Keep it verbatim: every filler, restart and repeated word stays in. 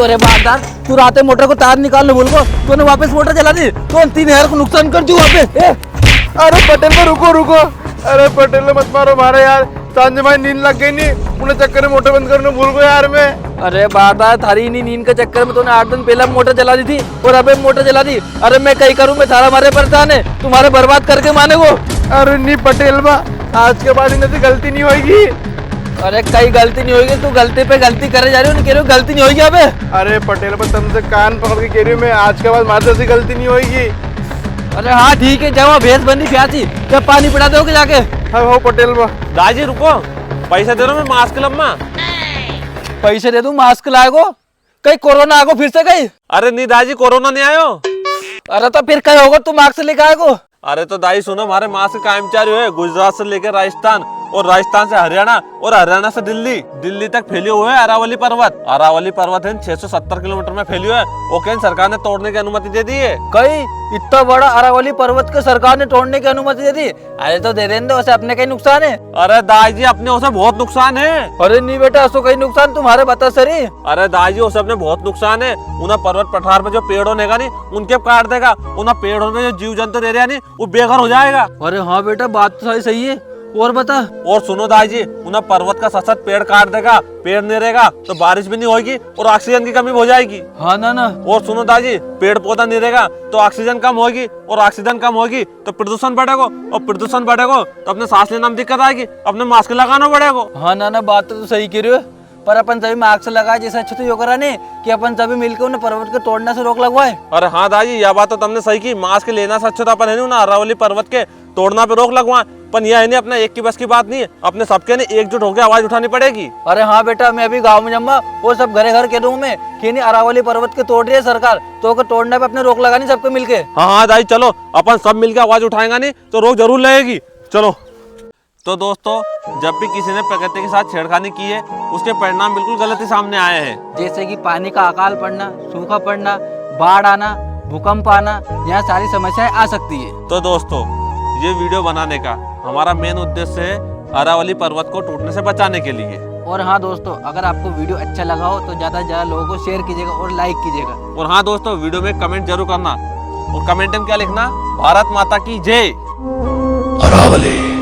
अरे बारदार, तू राते मोटर को तार निकालने भूल गो, तूने वापस मोटर चला दी, तो तीन हजार को नुकसान कर दियो वापस। ए, अरे पटेल बा, रुको, रुको। अरे पटेल बा, मत मारो मारे यार। सांझ में नींद लग गई नी, उन्हें चक्कर में मोटर बंद करने भूल गयो यार मैं। अरे बारदार, थारी इनी नींद के चक्कर में तूने आठ दिन पहला मोटर चला दी थी और अबे मोटर चला दी। अरे मैं कई करूँ, मैं थारा मारे परेशान है, तू मारे बर्बाद करके मानेगो। अरे नी पटेल बा, आज के बाद इनसे गलती नी होएगी। अरे कई गलती नी होएगी, तू गलती पे गलती करे जा रियो, नी कई रियो गलती नी होएगी अबे। अरे पटेल बा, तमसे कान पकड़ के कई रियो मैं, आज के बाद मारे से गलती नी होएगी। अरे हाँ ठीक है, जा वां भैंस बंदी प्यासी, जा पानी पिला दे उके जाके। हाँ, हाँ पटेल बा। दाजी रुको, पैसा दे रियो मैं मास्क लम्मा। पैसे दे दूं, मास्क लाएगो? कई कोरोना आगो फिर से कई? अरे नी दाजी, कोरोना नी आयो। अरे तो फिर कई होगो, तू मास्क लेके आएगो? अरे तो दाई सुनो, मारे मास्क कायम चारी हुए गुजरात से लेके राजस्थान और राजस्थान से हरियाणा और हरियाणा से दिल्ली, दिल्ली तक फैलियो हुए अरावली पर्वत। अरावली पर्वत है छह सौ सत्तर किलोमीटर में फैलियो है, ओके सरकार ने तोड़ने की अनुमति दे दी है। कई इतना बड़ा अरावली पर्वत के सरकार ने तोड़ने की अनुमति दे दी? अरे तो दे देने दो, उसे अपने कई नुकसान है। अरे दाई जी, अपने उसे बहुत नुकसान है। अरे नी बेटा, असो कई नुकसान तुम्हारे बता सरी। अरे दाई जी, उसे अपने बहुत नुकसान है। उन्हें पर्वत पठार पे जो पेड़ होने का नी, उनके काट देगा। उन्हें पेड़ होने जो जीव जंतु रह रहा नी, वो बेघर हो जाएगा। अरे हाँ बेटा, बात तो सारी सही है। और बता। और सुनो दाई जी, उन्हें पर्वत का सच सच पेड़ काट देगा, पेड़ नी रहेगा तो बारिश भी नी होगी और ऑक्सीजन की कमी हो जाएगी। हाँ ना ना। और सुनो दाई जी, पेड़ पौधा नी रहेगा तो ऑक्सीजन कम होगी और ऑक्सीजन कम होगी तो प्रदूषण बढ़ेगो और प्रदूषण बढ़ेगो तो अपने सांस लेना में दिक्कत आएगी, अपने मास्क लगाना पड़ेगो। हाँ ना ना, बात तो तू सही कई रियो है, पर अपन सभी मास्क लगाए, जैसे अच्छो तो यो करा नी कि अपन सभी मिलके उन्हें पर्वत के तोड़ना से रोक लगवाए। अरे हाँ दाई जी, या बात तो तमने सही की, मास्क लेना से अच्छो तो अपन है नी उन्हें अरावली पर्वत के तोड़ना पे रोक लगवाए, पण या है नी अपना एक की बस की बात नी है, अपने सबके नी एकजुट होके आवाज उठानी पड़ेगी। अरे हाँ बेटा, मैं अभी गाँव में जाऊंगा और सब घरे घर कई दूंगा मैं कि नी अरावली पर्वत के तोड़ री है सरकार, तो उके तोड़ना पे अपने रोक लगानी सबके मिलके। हाँ हाँ दाई, चलो अपन सब मिलके आवाज उठाएंगा नी तो रोक जरूर लगेगी। चलो। तो दोस्तों, जब भी किसी ने प्रकृति के साथ छेड़खानी की है, उसके परिणाम बिल्कुल गलत ही सामने आए हैं। जैसे कि पानी का अकाल पड़ना, सूखा पड़ना, बाढ़ आना, भूकंप आना, यहाँ सारी समस्याएं आ सकती है। तो दोस्तों, ये वीडियो बनाने का हमारा मेन उद्देश्य है अरावली पर्वत को टूटने से बचाने के लिए। और हाँ दोस्तों, अगर आपको वीडियो अच्छा लगा हो तो ज्यादा से ज्यादा लोगों को शेयर कीजिएगा और लाइक कीजिएगा। और हाँ दोस्तों, वीडियो में कमेंट जरूर करना, और कमेंट में क्या लिखना, भारत माता की जय। अरावली।